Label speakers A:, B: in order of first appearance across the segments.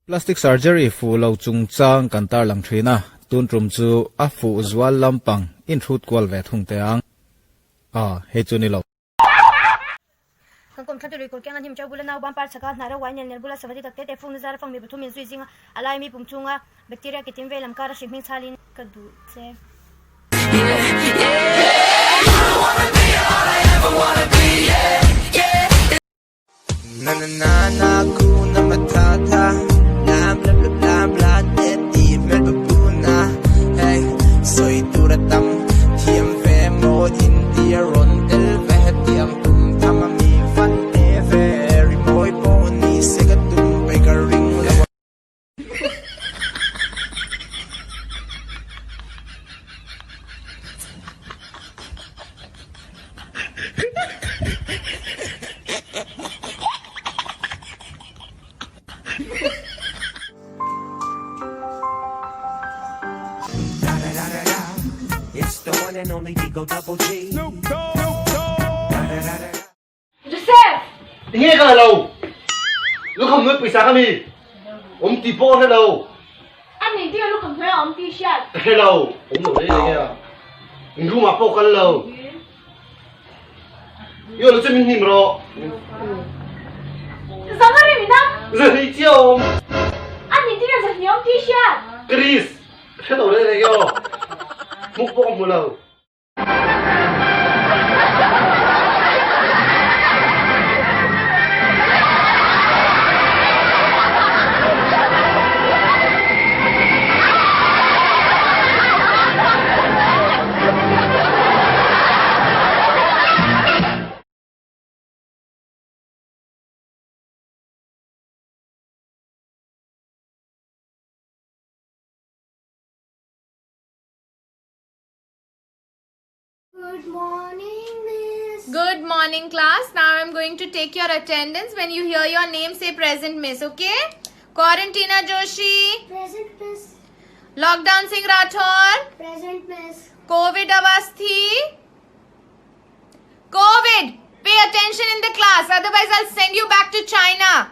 A: Plastic surgery fuh lo chungchang kan tarlang thin a, tun tum chu a fuh zual lampang inhrut kual ve thung teh ang. Ah, hei chu ni lo.
B: Kan kawm thla te lui kawr kiang a hnim teuh bula nau ban par chhaka hnah reuh uai nel nel bula savati tak te te fung na zara fang mi pathum in zui zinga a lai mi pum chunga bacteria ki tin vei lam kara hri hming chhalin ka duh che.
C: Na na na na kuna matata Bla bla bla bla bla te ti hmel papuna Hey sawi tur a tam thiam ve maw in ti a rawn tel ve hetiang tum tham a mi fan te ve rimawi pawh ni se ka tum pe ka ring lo a.
D: Joseph!
E: Tinge ka la lo? Lukham nuai pawisa ka mi awm tih pawh ka hre lo.
D: A nih ding a lukham hnuai a awm tih hriat.
E: Ka hre lo, awm lo reng reng e a. In room ah pawh kal lo. I aw lo chu min hnim rawh.
D: Zang a rim ina.
E: Zahni chiah a awm.
D: A nih ding a zahni awm tih hriat.
E: Chris, ka hre lo reng reng e aw. Hmuk pawh ka hmu lo.
F: Good morning, miss.
G: Good morning, class. Now I'm going to take your attendance. When you hear your name, say present, miss, okay? Quarantina Joshi.
F: Present, miss.
G: Lockdown Singh Rathore.
F: Present, miss.
G: COVID Avasthi. COVID. Pay attention in the class. Otherwise, I'll send you back to China.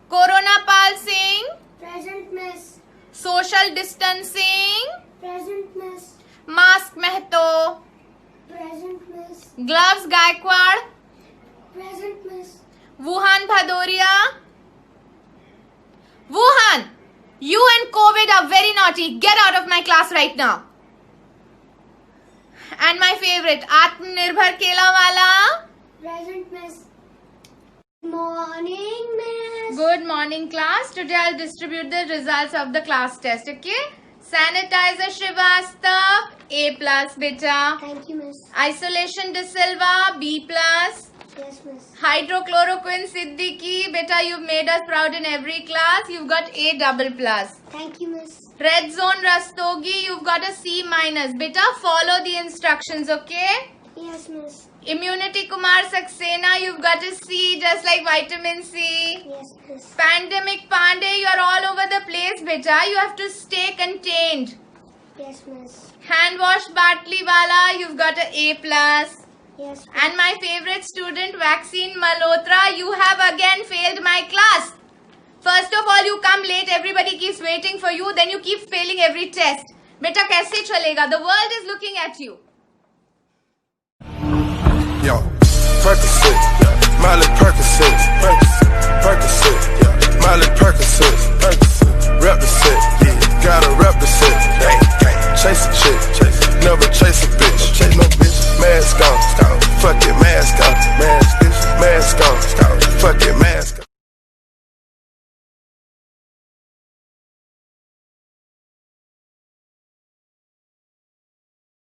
G: Corona Pal Singh.
F: Present, miss.
G: Social distancing.
F: Present, miss.
G: Mask Mehto.
F: Present, miss.
G: Gloves Gaikwad.
F: Present, miss.
G: Wuhan Bhadoria. Wuhan, you and COVID are very naughty. Get out of my class right now. And my favorite, Atmanirbhar Kelawala.
F: Present, miss. Morning, miss.
G: Good morning, class. Today I'll distribute the results of the class test, okay? Sanitizer Srivastav, A plus, beta.
F: Thank you, miss.
G: Isolation De Silva, B plus.
F: Yes, miss.
G: Hydrochloroquine Siddiqui, beta, you've made us proud in every class. You've got A double plus.
F: Thank you, miss.
G: Red zone Rastogi, you've got a C minus. Beta, follow the instructions, okay?
F: Yes, miss.
G: Immunity Kumar Saxena, you've got a C just like vitamin C.
F: Yes, miss.
G: Pandemic Pandey, you are all over the place, beta. You have to stay contained.
F: Yes, miss.
G: Hand wash Batliwala, you've got a A plus.
F: Yes.
G: And my favorite student, Vaccine Malhotra, you have again failed my class. First of all, you come late, everybody keeps waiting for you, then you keep failing every test. Beta, kaise chalega? The world is looking at you.